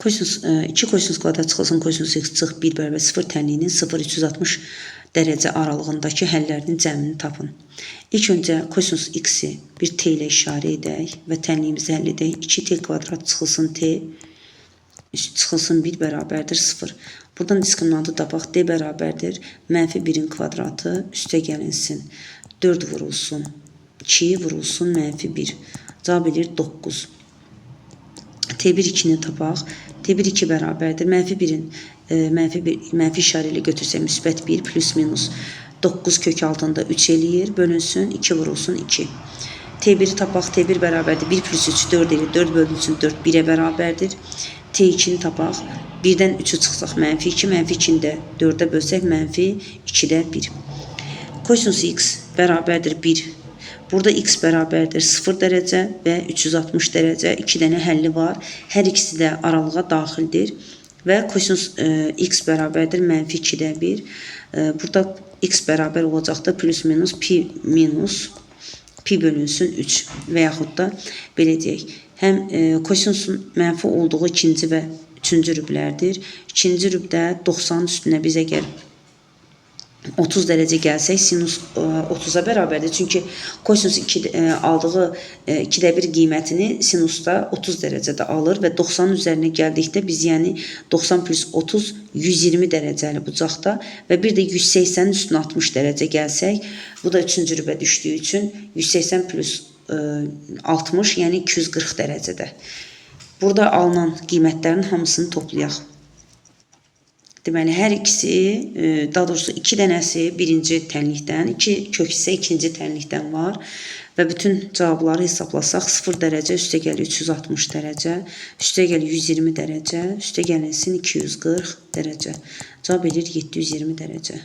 Kosinus, 2 kosinus kvadrat çıxılsın kosinus x çıx 1 bərabər 0 tənliyinin 0-360 dərəcə aralığındakı həllərinin cəmini tapın. İlk öncə kosinus x-i bir t ilə işarə edək və tənliyimizi həll edək. 2t kvadrat çıxılsın t çıxılsın 1 bərabərdir 0. Buradan diskriminantı tapaq. D bərabərdir mənfi 1-in kvadratı üstə gəlinsin. 4 vurulsun 2 vurulsun mənfi 1. Cavab edir 9. T1 2-ni tapaq. T1 2 bərabərdir. Mənfi 1-in mənfi 1 mənfi işarə ilə götürsək müsbət 1 plus minus 9 kök altında 3 eləyir. Bölünsün 2 vurulsun 2. T1-i tapaq. T1 bərabərdir. 1 plus 3 4 eləyir. 4 bölünsün 4 1-ə bərabərdir. T2-ni tapaq. 1-dən 3-ü çıxsaq mənfi 2, mənfi 2-ni də 4-ə bölsək mənfi 2-də 1. Kosinus x bərabərdir 1. Burada x bərabərdir 0 dərəcə və 360 dərəcə. 2 dənə həlli var. Hər ikisi də aralığa daxildir. Və kosinus x bərabərdir mənfi 2-də 1. Burada x bərabər olacaqdır plus minus pi minus pi bölünsün 3 və yaxud da belə deyək. Həm kosinusun mənfi olduğu ikinci və üçüncü rüblərdir. İkinci rübdə 90-ın üstünə biz əgər 30 dərəcə gəlsək sinus 30-a bərabərdir. Çünki kosinus 2 aldığı 2-də 1 qiymətini sinusda 30 dərəcədə alır və 90-ın üzərinə gəldikdə biz yəni 90 plus 30 120 dərəcəli bucaqda və bir də 180-in üstünə 60 dərəcə gəlsək, bu da 3-cü rübə düşdüyü üçün 180 plus 60, yəni 240 dərəcədə. Burada alınan qiymətlərin hamısını toplayaq. Deməli, hər ikisi, daha doğrusu iki dənəsi birinci tənlikdən, iki kök hissə ikinci tənlikdən var və bütün cavabları hesablasaq 0 dərəcə üstə gəlir 360 dərəcə, üstə gəlir 120 dərəcə, üstə gəlinsin 240 dərəcə. Cavab edir 720 dərəcə.